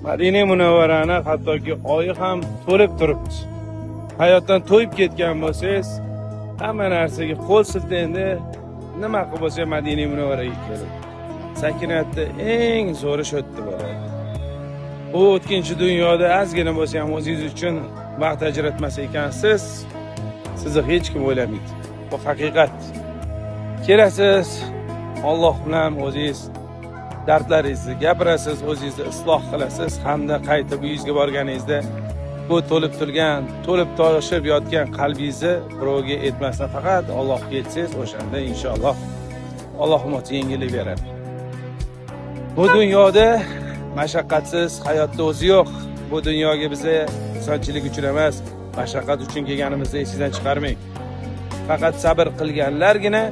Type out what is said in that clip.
Madina Munavvarani hattoki oyi ham to'lib turibdi. Hayotdan to'yib ketgan bo'lsangiz, hamma narsaga qo'l siltangda, nima qilib bo'lsa Madina Munavvaraga keling. Sakinatda eng zo'ri shu yerda bo'ladi. Bu o'tkinchi dunyoda ozgina bo'lsa ham o'zingiz uchun vaqt ajratmas ekansiz, sizni hech kim o'ylamaydi. Bu haqiqat. Kelasiz, Alloh bilan o'zingiz dardlaringizni gapirasiz, o'zingizni isloh qilasiz hamda qaytib uyingizga borganingizda bu to'lib turgan, to'lib toshib yotgan qalbingizni birovga aytmasdan faqat Allohga aytsangiz, o'shanda inshaalloh Alloh ummatga yengillik beradi. Bu dunyoda mashaqqatsiz hayotda o'zi yo'q. Bu dunyoga biza xursandchilik uchun emas, mashaqqat uchun kelganimizni esingizdan chiqarmang. Faqat sabr qilganlargina